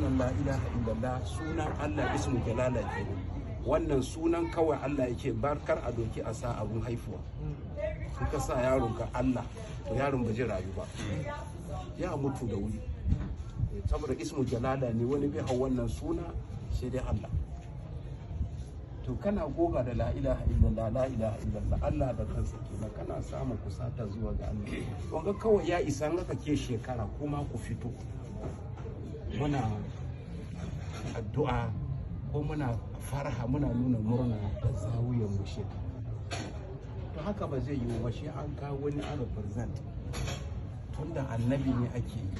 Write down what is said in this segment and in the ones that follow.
Wannan la ilaha illallah sunan Allah, ismu jalala kenan. Wannan sunan kawai Allah yake barkar a doki a sa abun haifuwa. In ka sa yaron ka Allah, to yaron ba zai rayu ba, ya mutu da wuri, saboda ismu jalala ne. Wani bai hau wannan suna sai dai Allah. To kana goga da la ilaha illallah, la ilaha illallah, Allah da kansa kenan, kana samun kusata zuwa ga Allah. Wanga kawai ya isa in aka ke shekara kuma ku fito muna addu'a ko muna farha, muna nuna murna da zawiyar mu shekara. To haka ba zai yiwu ba shi an kawo wani an represent, tunda annabi ne ake yi,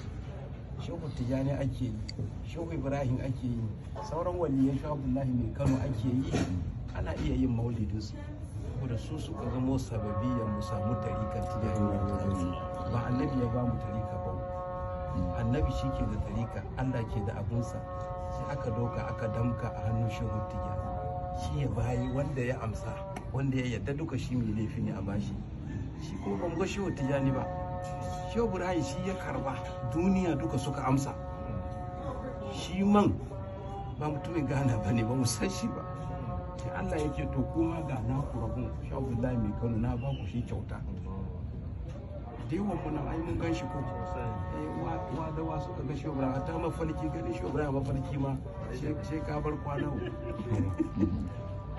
Shehu Tijjani ake yi, Shehu Ibrahim ake yi, sauran waliyan, Shehu Abdullahi Mai Kano ake yi. Ana iya yin maulidinsu saboda su suka zamo sababiyan mu samu tarikar Tijjani. Ba annabi ya ba mu tarika ba, annabi shi ke da tarika, Allah ke da abunsa. Sai aka doka aka damka a hannun Shehu Tijjani, shi ya bayi wanda ya amsa, wanda ya yarda duka shi mai laifi ne a bashi. Shi kuma ba mu ga Shehu Tijjani ba. Shehu Ibrahim shi ya karba, duniya duka suka amsa. Shi man ba mutumin Ghana ba ne, ba mu san shi ba. Sai Allah yake, to kuma ga naku rabon, Shehu Abdullahi Mai Kano, na ba ku shi kyauta. Da yawan mu nan ai mun gan shi ko wa da wa suka ga Shehu Ibrahim. Ta mafarki, ganin Shehu Ibrahim mafarki ma sai ka bar kwana.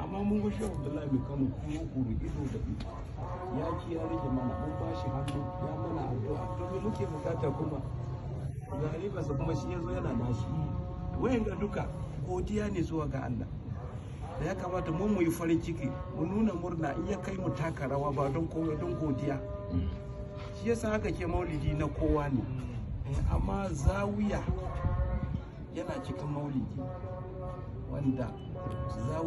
Amma mun ga Shehu Abdullahi Mai Kano kuma kuru ido da ido, ya ci ya rage mana, mun ba shi hannu, ya mana addu'a. To me muke bukata kuma? Ga halifarsa kuma shi yazo yana nashi. Wayan ga duka godiya ne zuwa ga Allah da ya kamata mu yi farin ciki, mu nuna murna. In ya kai mu taka rawa, ba don komai, don godiya. Shi yasa haka ke maulidi na kowa ne, amma zawiya yana cikin maulidi wanda zawiya